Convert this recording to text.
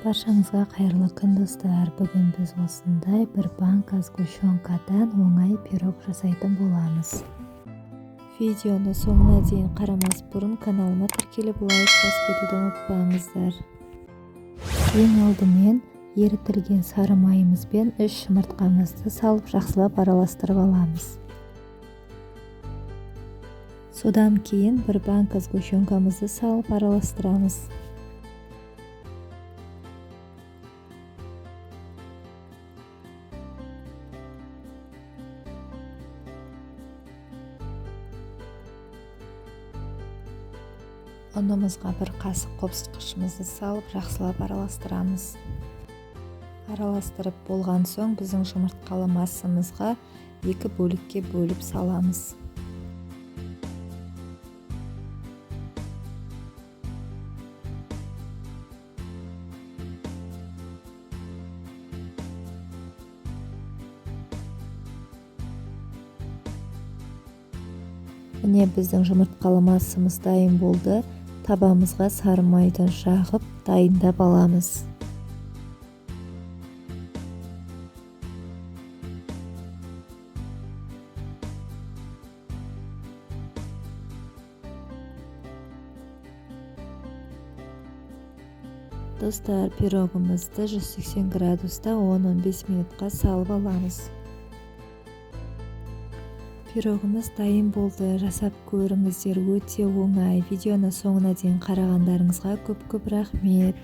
Баршаңызға қайырлы күн, достар. Бүгін біз осындай бір банка сгущенкадан оңай пирог жасайтын боламыз. Видеоны соңына дейін қарамас бұрын каналыма тіркеліп, лайк басып кетуді ұмытпаңыздар. Ең алдымен ерітілген сары майымызбен 3 жұмыртқамызды салып, жақсылап араластырып аламыз. Содан кейін бір банка сгущенкамызды салып араластырамыз. Ұнымызға бір қасық қопсытқышымызды салып, жақсылап араластырамыз. Араластырып болған соң біздің жұмыртқалы массамызға 2 бөлікке бөліп саламыз. Міне, біздің жұмыртқалы массамыз дайын болды. Табамызға сары майды жағып, дайындап аламыз. Достар, пирогымызды 180 градуста 10-15 минутқа салып аламыз. Пирогымыз дайын болды. Жасап көріңіздер, өте оңай. Видеоны соңына дейін қарағандарыңызға көп-көп рахмет.